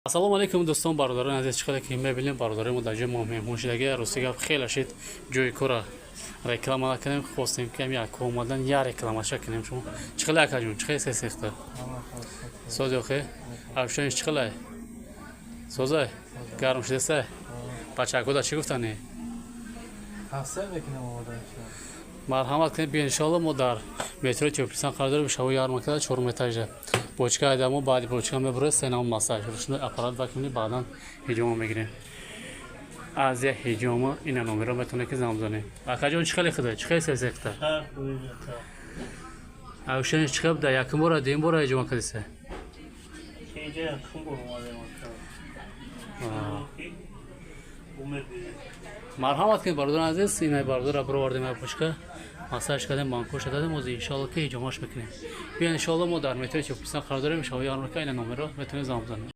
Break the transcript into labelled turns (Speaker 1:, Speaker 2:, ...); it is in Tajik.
Speaker 1: Ассалому алайкум, дӯстон, бародарони азиз. Чӣ қадар ки мебинем, бародарои мо дар ҷои мо меҳмон шудаги. Рости гап, хеле шид, ҷои кора реклама накунем. Хостем, ки ами як омадан я рекламаша кунем. Шумо чӣ қадар, акаҷон, чӣ қадар сесехта сози охе абшониш чӣ қалай созай, гарм шудесай? Бачакода чӣ гуфтани?
Speaker 2: Тавсия мекунем омодаша.
Speaker 1: Марҳамат кунед, биё. Иншоалло, мо дар метрои Тёплый қарор дорем, шаво ярмаркада, чорум этажа. Бочка айдамо, баъди бочка мебуред, сенам массаж, рушной аппарат вакмини, баъдан ҳиҷома мегирем. Азия ҳиҷома, ина номеро метавонед ки занг бизанед. Акаҷон, чӣ хеле худа, чӣ хеле сесехта авшаниш, чӣ хел буда? Якум бора, дуюм бора ҳиҷома кардиса?
Speaker 3: Инҷа якум бор омадем. Умед.
Speaker 1: Марҳамат кунед, бародарони азиз. Ина бародара бировардем, ай бочка массаж кардем, банкоша дадем, ози иншоалло ки ҳиҷомаш мекунем. Биё, иншоалло, мо дар метрои Тёплый қарор дорем, шаво ярмарка, ина номеро метавонед занг бизанед.